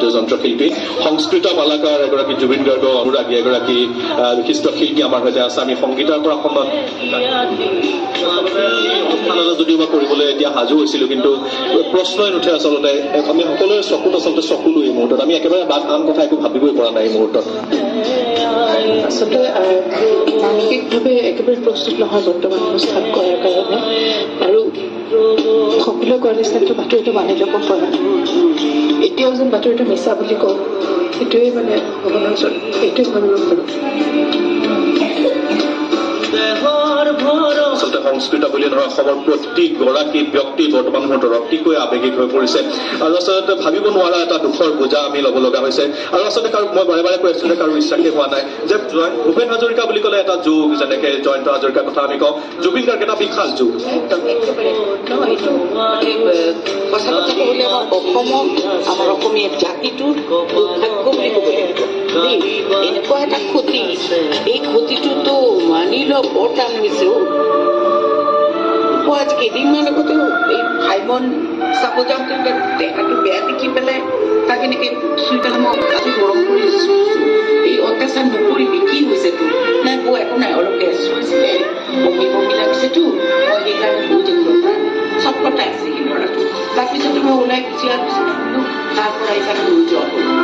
বাদ্যযন্ত্ৰ শিল্পী সংস্কৃত মালাকাৰ, এগৰাকী জুবিন গাৰ্গৰ অনুৰাগী, এগৰাকী বিশিষ্ট শিল্পী আমাৰ সৈতে আছে। আমি সংগীতাৰ পৰা অকণমান অনুষ্ঠান এটা যদিও বা কৰিবলৈ এতিয়া সাজু হৈছিলো, কিন্তু প্ৰশ্নই নুঠে। আচলতে আমি সকলোৰে চকুত আচলতে চকুলো এই মুহূৰ্তত। আমি একেবাৰে বাদ আন কথা একো ভাবিবই পৰা নাই এই মুহূৰ্তত। আচলতে মানসিকভাৱে একেবাৰে প্ৰস্তুত নহয় বৰ্তমান অৱস্থাত কৰাৰ কাৰণে, আৰু সকলোৱে কোৱাৰ নিচিনাটো বাতৰিটো মানি ল'ব পৰা নাই। এতিয়াও যেন বাতৰিটো মিছা বুলি কওঁ, সেইটোৱে মানে ভগৱানৰ ওচৰত এইটোৱে ভাবিব পাৰোঁ। আচলতে সংস্কৃত বুলি নহয়, অসমৰ প্ৰতিগৰাকী ব্যক্তি বৰ্তমান মুহূৰ্তত অতিকৈ আৱেগিক হৈ পৰিছে আৰু আচলতে ভাবিব নোৱাৰা এটা দুখৰ বোজা আমি ল'ব লগা হৈছে। আৰু আচলতে কাৰো, মই বাৰে বাৰে কৈ আছিলো যে কাৰো বিশ্বাসেই হোৱা নাই যে ভূপেন হাজৰিকা বুলি ক'লে এটা যুগ, যেনেকে জয়ন্ত হাজৰিকাৰ কথা আমি কওঁ, জুবিন গাৰ্গ এটা বিশাল যুগ। একদম একেবাৰে নহয়, এইটো মানে সঁচা কথা ক'বলৈ আমাৰ অসমক, আমাৰ অসমীয়া জাতিটোৰ দুৰ্ভাগ্য বুলি ক'ব লাগিব দেই। এনেকুৱা এটা ক্ষতি, এই ক্ষতিটোতো মানি লোৱা বৰ টান হৈছে। মই আজি কেইদিনমান আগতে এই ভাইমন চাব যাওঁতে তাৰ দেহাটো বেয়া দেখি পেলাই তাক এনেকে চুই পেলাই মই গাটো গৰম কৰি চুইছো, এই অত্যাচাৰ নকৰিবি, কি হৈছে তোৰ? নাই বৌ একো নাই, অলপ গেছ হৈছিলে, বমি বমি লাগিছেতো, মই সেইকাৰণে বৈ থাকিব পৰা চটপটাই আছে সি ল'ৰাটো। তাৰপিছতে মই ওলাই গুচি অহাৰ পিছত বোলো তাৰ পৰা এইফালে লৈ যোৱা হ'ল।